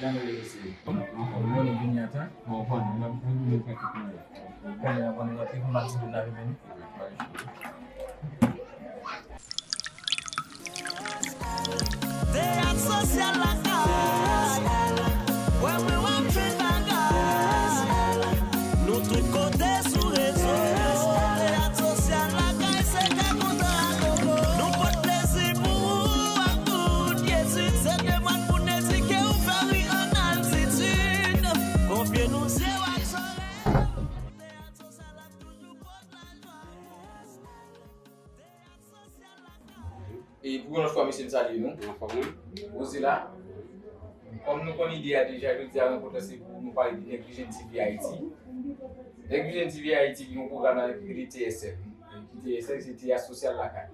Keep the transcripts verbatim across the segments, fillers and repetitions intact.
Jan nou reyisi. Bon, bon, nou vini atan. Bon, bon, nou, nou, nou, nou, nou, kounye a, bon, nou rantre, pou m ap di moun lave men nou. Teyat sosyal lakay. Wè mwen w ap jwenn bagay. Nou tout kote sou rezo yo. Teyat sosyal lakay se kè kontan ak koko. Nou pote plezi pou ou ak tout yetid. Se devwa n pou n edike w, fè ri an altitid. Konfye nou zye w ak zòrèy yo. Teyat sosyal ap toujou pot lajwa. E pou yon lòt fwa, mesye, m salye nou. Anfòm, wi. Ozila, kòm nou konn ide a deja, jodi a, rankont lan se pou nou pale de Negligent T V Haiti. Negligent T V Haiti gen yon pwogram la ki rele T S L. Ki T S L, se Teyat Sosyal Lakay.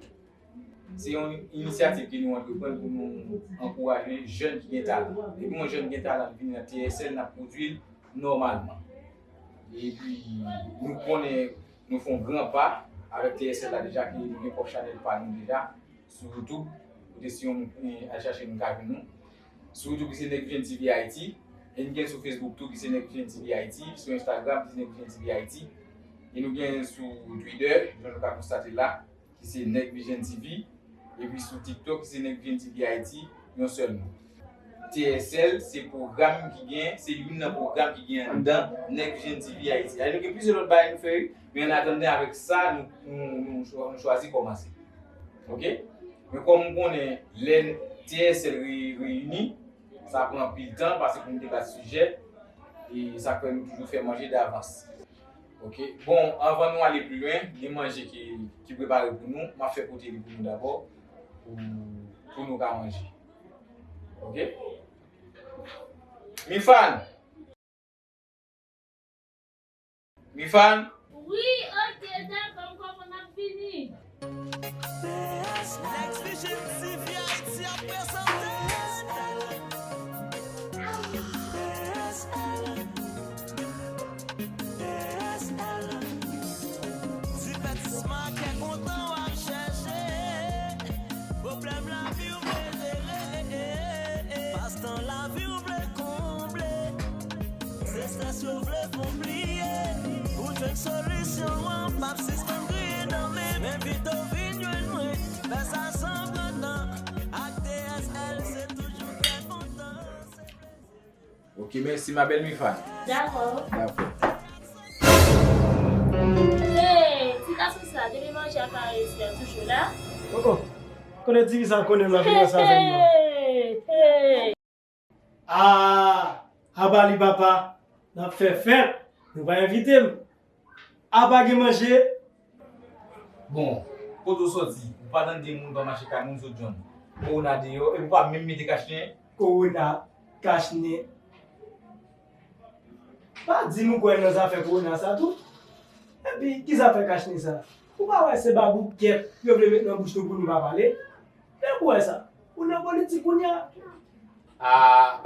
Se yon inisyativ ke nou antreprann pou nou ankouraje jèn ki gen talan. Depi yon jèn gen talan, li vin nan T S L, n ap pwodui l nòmalman. Epi, nou konnen nou fè yon gran pa avèk T S L la deja, ke nou gen pwòp chanèl pa nou deja sou YouTube. Kote si yon moun al chache nou, ka jwenn nou. Sou YouTube, ki se Negligent T V Haiti. E nou gen sou Facebook tou, ki se Negligent T V Haiti. Sou Instagram, ki se Negligent T V Haiti. E nou gen sou Twitter, jan nou ka konstate la, ki se Negligent T V. Epi sou TikTok, ki se Negligent T V Haiti, yon sèl mo. T S L se pwogram ki gen, se youn nan pwogram ki gen anndan Negligent T V Haiti. Alò, nou gen plizyè lòt bagay nou fè, wi, men an atandan, avèk sa, nou, nou, nou chwa-, nou chwazi kòmanse. Oke? Men kòm ou konnen, lè T S L re-, reyini, sa pran anpil tan, pase pou nou debat sijè, e sa fè nou toujou fè manje davans. Oke. Bon, anvan nou ale pi lwen, gen manje ki, ki prepare pou nou. M ap fè pote li pou nou dabò, pou, pou nou ka manje. Oke? Mifan! Mifan! Wi, oke, dakò, m konprann, m ap vini. Next Vision T V Haiti ap prezante. Divètisman kè kontan w ap chèche. Pwoblèm lavi w vle jere. Pastan lavi w vle konble. Se strès yo vle fè w bliye. Pou jwenn solisyon an, p ap sispann kriye nan men. M envite w vin jwenn mwen. Fè sa san pran tan. Ak T S L, se toujou trè kontan. Se plezi. Ok, mèsi, ma belle Mifan. Dakò. Dakò. Hey, ti gason sa, depi manje a pare, li toujou la. Oh, oh. Konnen ti sa, konnen m la, vin sa avè m non. Hey, hey. Ah, aba li papa, n ap fè fèt, nou pa envite m. Aba gen manje. Bon, kote w sòti, ou pa tande moun pa mache kay moun sot jwenn kowona deyò, epi ou pa menm mete kach nen? Kowona, kach nen. Pa di nou kwè nan zafè kowona sa tou. Epi, ki zafè kach nen sa? Ou pa wè se baboukèt yo vle met nan bouch nou pou nou pa pale? Depi w wè sa, ou nan politik kounye a? A,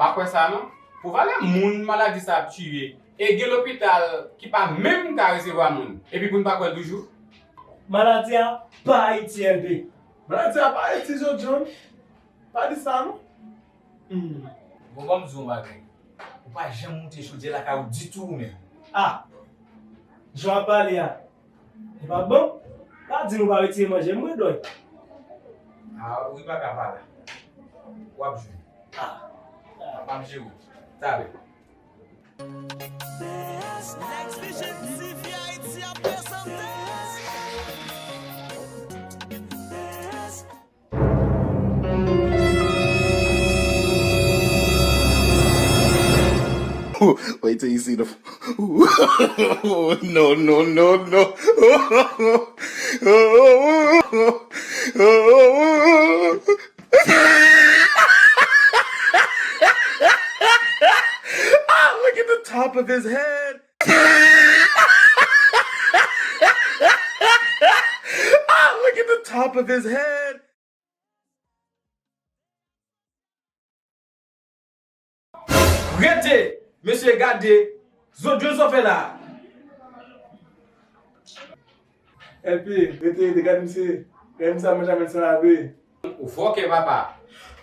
pa kwè sa non. Pou valè moun maladi sa ap tiye, e gen lopital ki pa menm ka resevwa moun, epi pou n pa kwè l toujou? Maladi a pa Ayiti, L P. Maladi a pa Ayiti, Jodjon. Pa di sa non. Hmm. Bon, ban m di w yon bagay. Ou pa janm moute chodyè lakay ou ditou ou menm. A! Jan w ap pale a, li pa bon? Pa di nou pa retire manje, m ret dòmi. A, wi, pa ka pa la. W ap jwenn. A! Pa m jere w. Talè. Next Vision T V Haiti ap prezante. Wait till you see the. No, no, no, no. Ah, look at the top of his head. Ah, look at the top of his head. Rete! Mesye, gade! Zòt jwenn sa w fè la a. L P, rete, rete, gade misye. Gade misye ap manje avèk san lave. Ou fòkè, papa.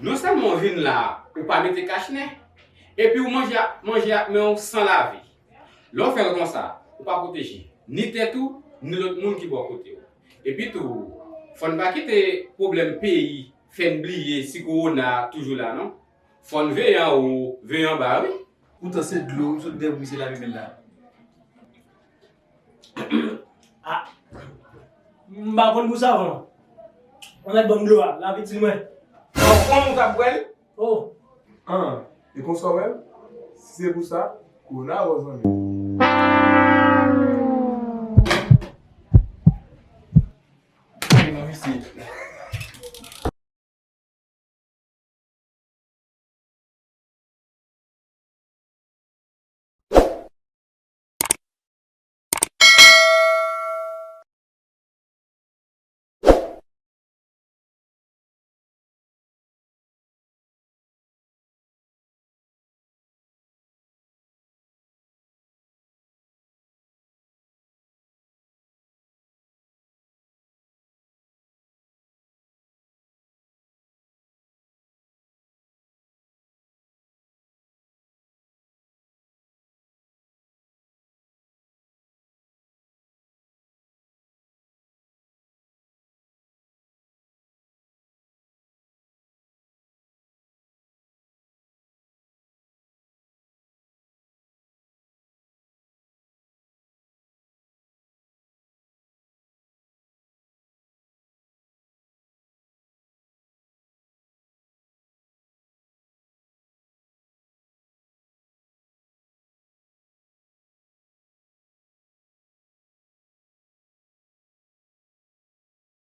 Non sèlman w vin la a, ou pa mete kach nen, Epi ou manje ak, manje ak men w san lave. Lè w fè l konsa, ou pa pwoteje ni tèt ou, ni lòt moun ki bò kote w. Epi tou, fò n pa kite pwoblèm peyi fè n bliye si kowona a toujou la, non. Fò n veye anwo, veye anba, wi. Poutan se dlo, m sot dèyè pou misye lave men l la. Ah, m pa konn pou savan. Ann al ban m dlo a, lave ti mwen. Bon, ou t ap bwè l? Oh. An, e konsa w wè l? Si se pou sa, kowona a wè w zanmi. Vin nan visye.